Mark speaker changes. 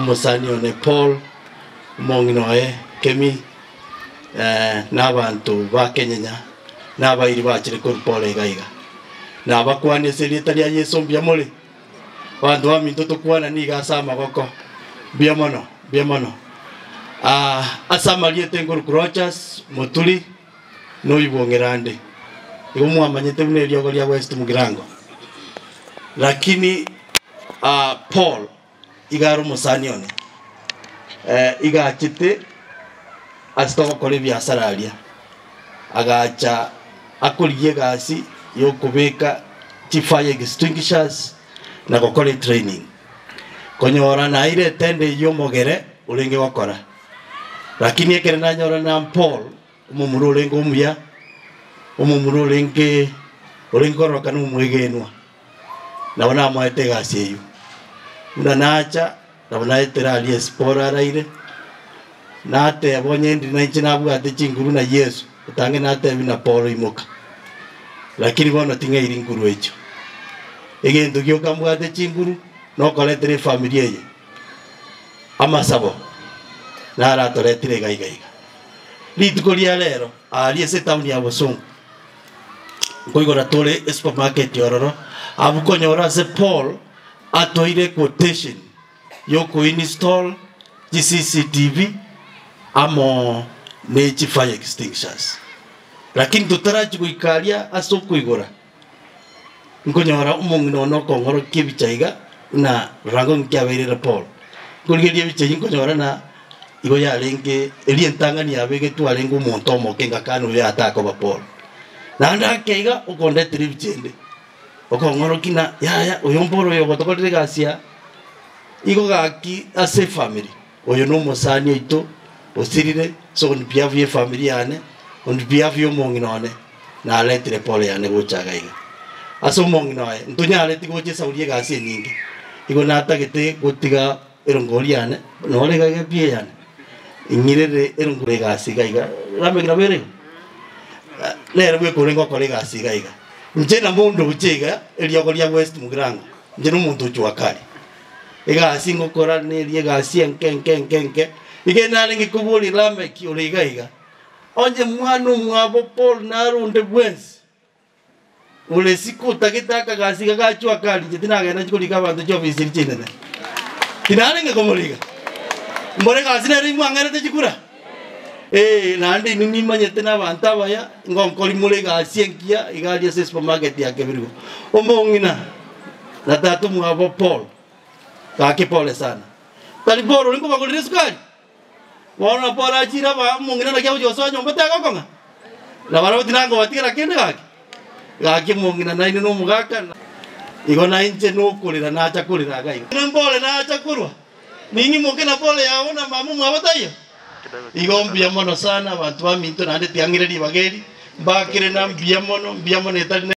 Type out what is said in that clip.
Speaker 1: Omosani one Paul, omong'ina oye Kemi, na abanto ba Kenyenya, na abairi bachire korwa Paul iga iga. Nabakwanie ase erieta ria Yeso mbuya more? Abanto baminto tokwana nigo ase amaboko, mbuya mono, mbuya mono. Ase amarieta enkoruku Rogers Moturi, noibong'erande, igo mwamanyete buna eriogo ria West Mugirango. Lakini Paul iga are omosani one, iga achete ase togokora ebiasara aria, agacha akorigia egasi yokobeka chifire extinguishers na gokora etraining. Konyora naire etende eyio omogere orenge gokora, lakini ekero nanyora na Paul omomura orenge omuya, omomura orenge orenge kororokana omwegenwa. Nabo namoete egasi eyio. Buna nacha, nabo naetera aria esiporo araire, nateba onye ndi nainche nabwate chinguru na Yeso, otange natebi na Paulo imoka. Lakini bono ting'eiri nguru echio. Egento gioka mbwate chinguru, nokoretera efamiri eye amasabo, naro atoretire iga iga iga. Rituko ria rero, aaria ase etaoni ya Bosongo. Nkoigora tore esupermarket ororo, abwo konyora ase Paul atoire quotation yokoinstall chi CCTV amo ne chi fire extinguishers. Lakini totarachia goika aria ase okoigora, nkonyora omong'ina one okong'orokia ebicha iga buna rora ng'o nki abeirere Paul. Nkorigereria ebicha eyio nkonyora na igo yarenge eria entang'ani yabegetwe arenge omonto omoke ngakana oyo atakoba Paul. Naende ake iga okondetera ebicha ende, okong'orokia ng'a yaya oyo mboro oyo ogotokorera egasi aa. Igo gaki ase efamiri, oyo na omosani oito osirire ase on behalf ya efamiri yane, on behalf ya omong'ina one, naretire pole yane gocha iga iga. Ase omong'ina oye, ntonyareti gocha esauri egasi enyinge, igo natagete gotiga Erongori yane nore iga iga pi eyane, ing'irere erongori egasi iga iga, Lameki nabo ere igo? Nere bweka orenge gokora egasi iga iga. Inche nabo ndoche iga eriogo ria West Mugirango, inche na omonto o Jua Kali. Egasi ngokora neria egasi enke enke enke enke, iga narenge koboria Lameki ore iga iga, onye mwana omwabo Paul nare onde bwensi, Ore isiko otagete akagasi iga gachwe akarinche, tinagenda nchie korika abanto chiofisi eria chinene. Tinarenge komoriga. Mbore egasi nere imwang'erete chikura? Ee, naende inwe nimanyete na abanto abaya, ngonkori more egasi engiya iga aria ase esupermarket ya Kebirigo. Omong'ina na tata omwabo Paul, gaki pole sana. Tari Paul oria nkobagorera esukari? Bono na Paul achire aba omong'ina naki agochia gosoa nyomba tegokong'a? Na barabwo tinangobatigera kende gaki? Gaki omong'ina nainwe na omogaka, igo nainche nokorera nacha korera iga iga. Mbore nacha korwa, ning'imoke na pole yabo na mama omwabo taiyo? Igo mbuya mono sana abanto baminto naende tiang'ire ribaga eri, mbakire na mbuya mono, mbuya mono etari ne.